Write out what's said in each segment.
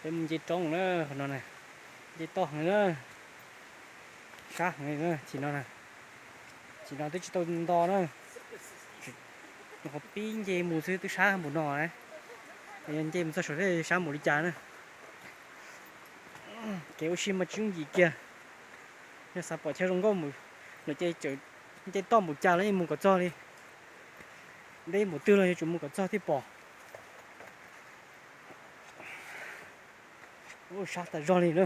Mus nce roob na, qhov no na, nce toj heev na, sab heev na, chim no na, chim no twb tsis tau nto na. Qhov pib nce mus xwb twb sab npaum no na, yog nce mus txog saum sab npaum li cas na. Kev ua si mas tsis yooj yim kiag. Yog xav pom chaw zoo nkauj npaum no ces nce toj npaum cas los yeej mus kom txog li. Deb npaum twg los yuav tsum mus kom txog thiaj pom. Ua sab tas zog li na.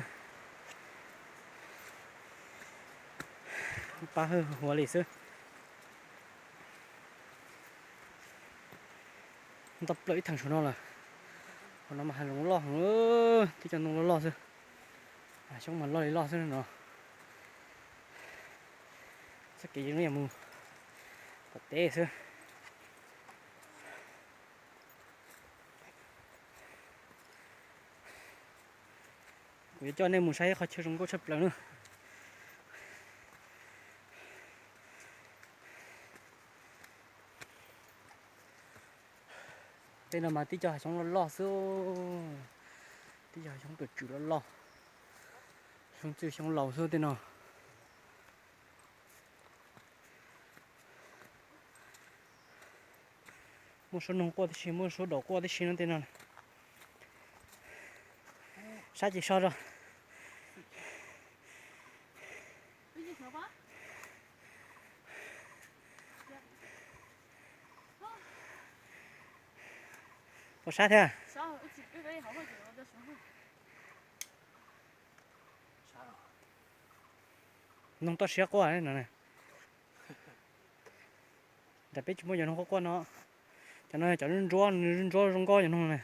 Pab hwj huav li xwb. Nto plaws ib theem saum no lawm. Qhov no mas hav zoov loj heev, twb cov ntoo loj loj xwb. Xyoob mas loj li loj xwb no. Txoj kev zoo yam mus tom teb xwb. Kuv yuav coj nej mus saib qhov chaw zoo nkauj tshaj plaws na. Tej no mas tib co hav xyoob loj loj xwb, tib co hav xyoob tuam tswm loj loj, xyoob txwj xyoob laus xwb tej no. Muaj suab noog quaj tib si, muaj suab daus quaj tib si no tej no. Sab ces so rau. Puas sab thiab? Noog toj siab quaj no. Nram peb tsis muaj cov noog quaj quaj no. Cov no cov ntsuab, ntsuab zoo nkauj cov noog na.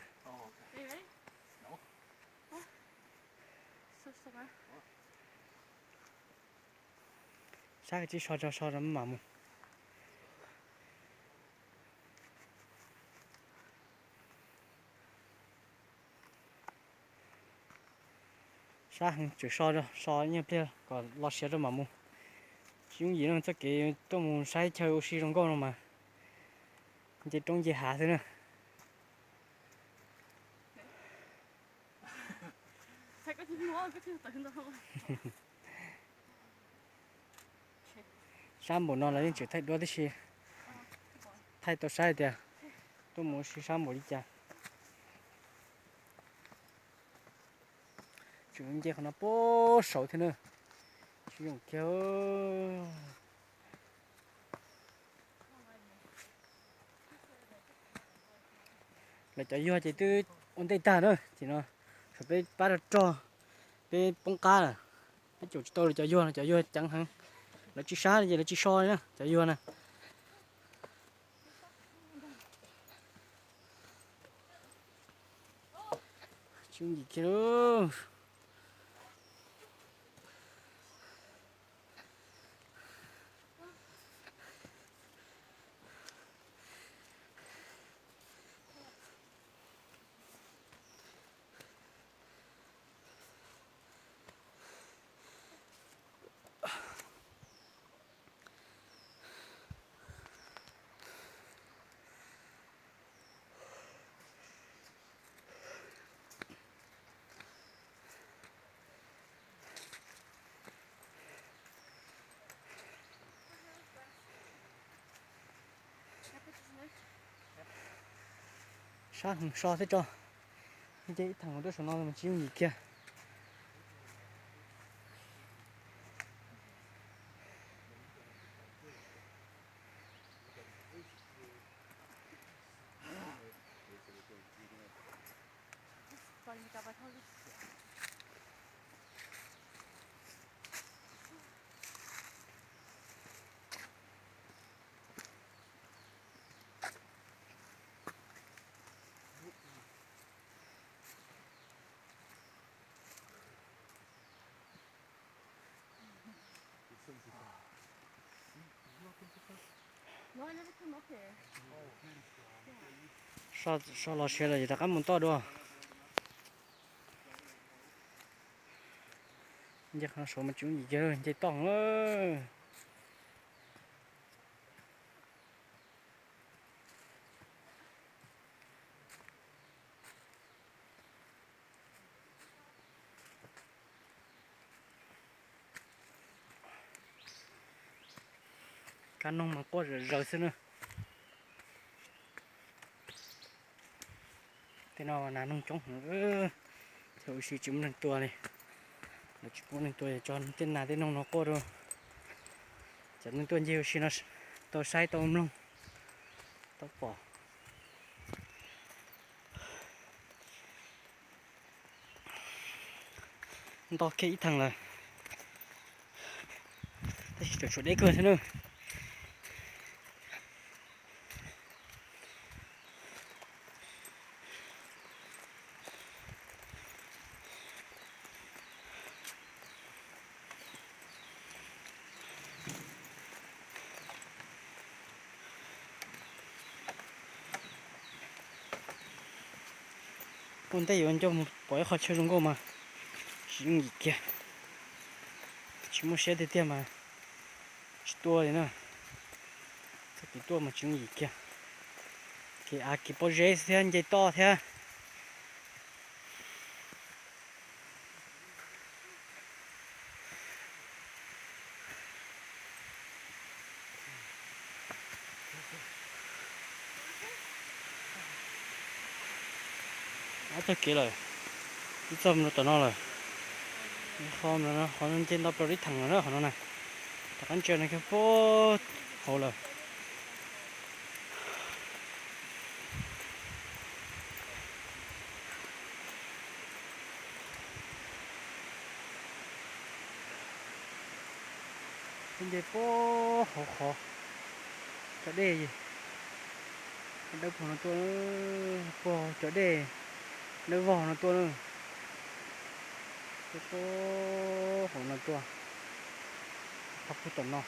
Sab kawg tsis so tso, so tso mam mus. Sab heev, tseem so, so ib nyuag pliag kom los siav rau mam mus. Tsis yooj yim no txoj kev tuaj mus saib chaw ua si zoo nkauj no mas nce roob nce hav xwb na. Sab npaum no los yeej tseem thaij duab tib si, thaij tau saib tias tuaj mus ua si sab npaum li cas. Tseem nce qhov no puag saud thiab na, tsis zoo kiag. Lawv cov yuag ces twb ua ntej tag na, ces no tshuav peb pab rog rog, peb poob qab lawm, peb caum tsis tau lawv cov yuag no, cov yuag ceev heev. Lawv tsis sab li ces lawv tsis so li na cov yuag na. Tsis yooj yim kiag lauj. Sab heev, so xwb tso. Nce ib theem tuaj saum no mas tsis yooj yim kiag. So los siav lawm ces rov qab mus toj dua. Nce qhov no saud mas tsis yooj yim kiag, nce toj heev. Nas noog mas quaj zom zaws xwb na. Tej no nas noog coob heev, ces ua si tsis muaj neeg tua li. Lawv tsis pub neeg tua, tso tej nas tej noog no quaj rau cov neeg tuaj ncig ua si no tau saib tau mloog tau pom. Nto kiag ib theem lawm, tab sis tseem tshuav deb kawg thiab na. Ua ntej yuav nco mus pom ib qho chaw zoo nkauj mas tsis yooj yim kiag. Tsis muaj siab tiag tiag mas tsis tua li na. Txoj kev tuaj mas tsis yooj yim kiag. Kev av kev pob zeb thiab nce toj thiab. Ob txoj kev lawm, twb txog mus rau tom no lawm. Qhov no nce ntau plaws ib theem lawm na qhov no na. Tom qab ntsia no kiag puag hauv lawm. Nce puag hauv qhov cov dej, dawb paug no tuaj, puag cov dej dawb vog no tuaj na. Puag hauv no tuaj, phab puag tom no,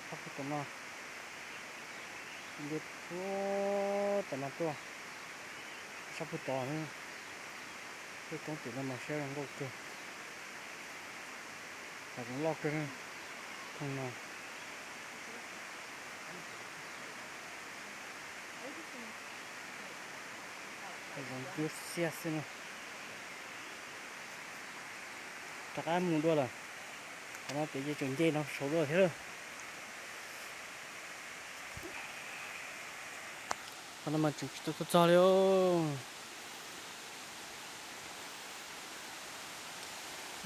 phab puag tom no, nce puag tom no tuaj, sab puag tod. Tej roob tim no mas siab zoo nkauj kawg, hav zoov loj kawg. Thooj no hav zoov ntsuab xiab xwb na. Rov qab mus dua lawm. Qhov no pem ces tseem nce no saud dua thiab lawm. Qhov no mas tseem tsis tau tuaj txog li.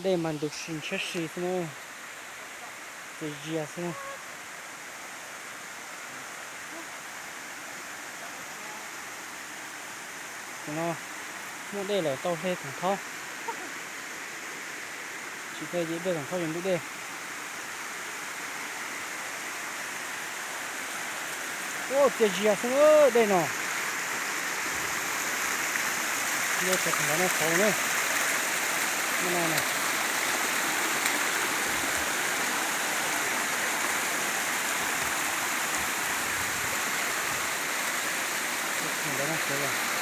Dej mas ntws si ntshiab si xwb na, txias zias xwb na. Tam no muaj dej lawm tau hle thoom thaub, tsis hle ces dej thoom thaub yuav ntub dej. Ua txias zias xwb dej no. Nce txog thoom ntawd no txhaus na. No na, thoom ntawd no txhaus lawm.